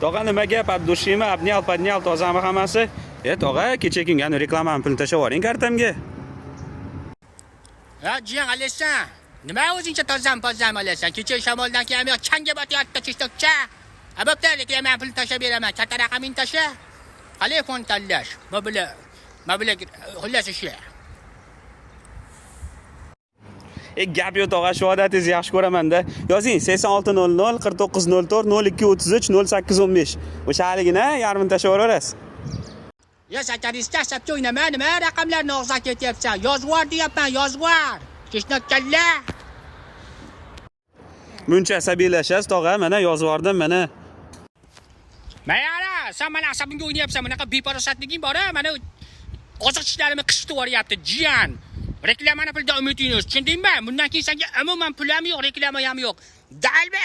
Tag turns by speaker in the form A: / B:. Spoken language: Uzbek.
A: Tog'a, nima gap? От души mi? Обнял, поднял, tozami hammasi? E, tog'a, kecha kungi ani reklamani pulini tashlab yuboring kartamga.
B: Ha, jiyan alasan. Nima o'zingcha tozam pozam olasan? Kecha shamoldan keyin yo'q changga botyapti chestokcha. Ha, bo'pti, reklama pulini tashlab beraman. Katta raqamingni tasha. Qalay fon tanlash? Mobila, mobila, xullas shu.
A: E, gap yo'q tog'a, shu odatingizni yaxshi ko'raman-da. Yozing: 8600 4904 0233 0815. O'sha haligini yarmini tashlab yuboraverasiz.
B: Ya sakarista asabga o'ynama, nima raqamlarni og'zak ketyapsan? Yozvor deyapman, yozvor. Chesnok kalla.
A: Muncha asabiylashasiz tog'a, mana yozib yubordim, mana.
B: Mayara, sen mani asabimga o'ynayapsan, bunaqa befarosatliging bor-a? Mana oziq tishlarimni qishitib yuboryapti, jiyan. Reklamani pulda umidingiz, tushundingmi? Bundan keyin senga umuman pul ham yo'q, reklama ham yo'q. Dalba.